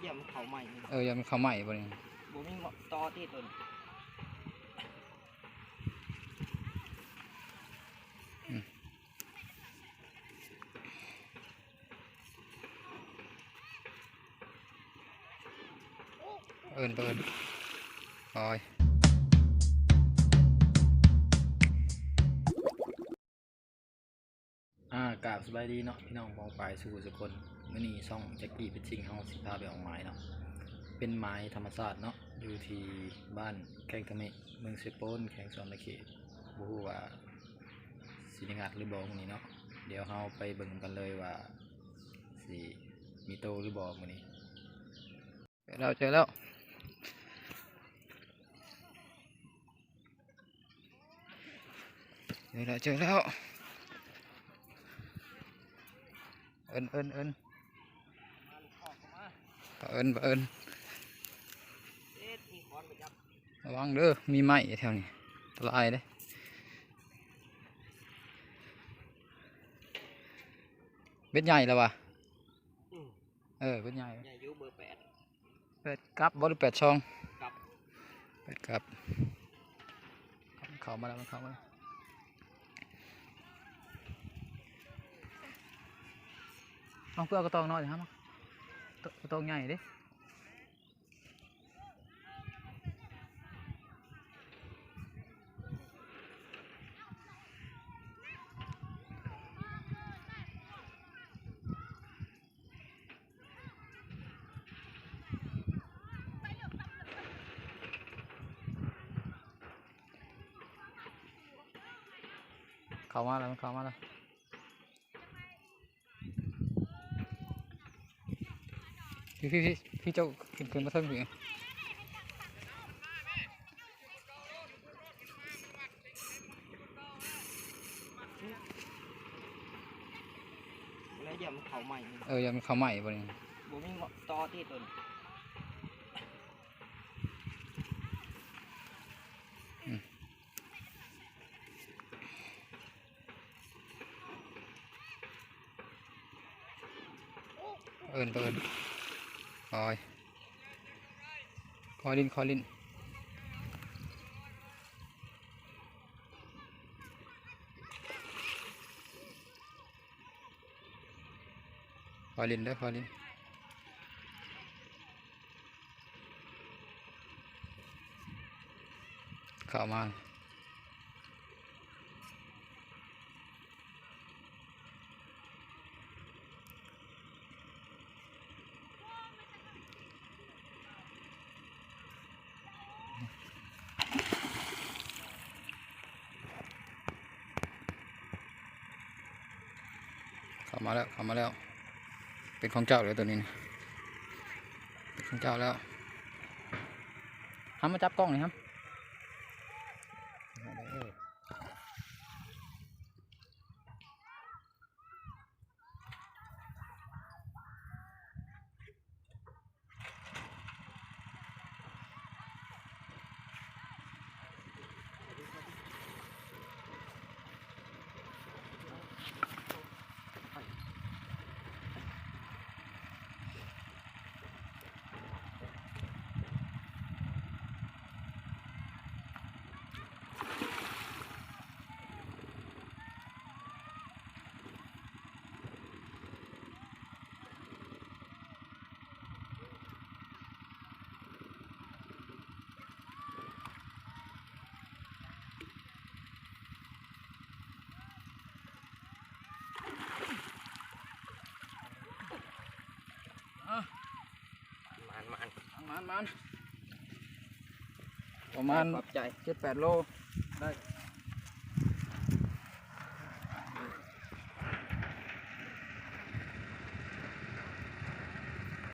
ຢ້ານມັນເຂົ້າໄໝ້ ເອີ ຢ້ານມັນເຂົ້າໄໝ້ບໍ່ນີ້ ບໍ່ມີຕໍ່ຕິໂຕນີ້ ອືມ ເອີ້ນ ເອີ້ນ ໂອ້ຍ. ອາ ກາບສະບາຍດີເນາະ ພີ່ນ້ອງປ້ອງປາຍສູ່ຜູ້ສູ່ຄົນ. ມື້ນີ້ຊ່ອງຈັກກີ້ເພັດຊິງເຮົາຊິພາໄປອອກໝາຍເນາະ ເປັນໝາຍທຳມະຊາດເນາະ ຢູ່ທີ່ບ້ານແຄງທະເມະ ເມືອງເຊໂປນ ແຂວງສະຫວັນນະເຂດ. ບໍ່ຮູ້ວ່າຊິໄດ້ງັດຫຼືບໍ່ມື້ນີ້ເນາະ ດຽວເຮົາໄປເບິ່ງນຳກັນເລີຍວ່າຊິມີໂຕຫຼືບໍ່ມື້ນີ້. ເຈີແລ້ວ ເຈີແລ້ວ ເຈີແລ້ວ ເຈີແລ້ວ ເອີ້ນ ເອີ້ນ ເອີ້ນ ເອີ້ນ ເອີ້ນ ລະວັງເດີ ມີໄມ້ແຖວນີ້ ອັນຕະລາຍເດ້. ເບັດໃຫຍ່ແລ້ວວະ ອືມ ເອີ ເບັດໃຫຍ່ ໃຫຍ່ຢູ່ ເບີແປດ ແປດກັບບໍ່ ຫຼື ແປດຊ່ອງ ກັບ ແປດກັບ. ເຂົ້າມາແລ້ວ ມັນເຂົ້າມາແລ້ວ. ເອົາ ຄືເອົາກະຕອງນ້ອຍຫັ້ນມາ ກະຕອງໃຫຍ່ເດ້. ເຂົ້າມາແລ້ວ ມັນເຂົ້າມາແລ້ວ. ພີ່ ພີ່ ພີ່ ເຈົ້າຂຶ້ນ ຂຶ້ນມາເທິງພີ້. ແລ້ວຢ້ານມັນເຂົ້າໄໝ້ ເອີ ຢ້ານມັນເຂົ້າໄໝ້ບໍ່ນີ້ ບໍ່ມີຕໍ່ຕິໂຕນີ້ ອືມ. ເອີ້ນ ເອີ້ນ ຄອຍ ຄອຍຫຼິ້ນ ຄອຍຫຼິ້ນ ຄອຍຫຼິ້ນເດີ ຄອຍຫຼິ້ນ. ເຂົ້າມາ ເຂົ້າມາແລ້ວ ເຂົ້າມາແລ້ວ ເປັນຂອງເຈົ້າແລ້ວໂຕນີ້ນະ ເປັນຂອງເຈົ້າແລ້ວ. ຫຳມາຈັບກ້ອງນີ້ຫຳ. ມານໆ ປະມານ ຂອບໃຈ ເຈັດແປດໂລ ໄດ້.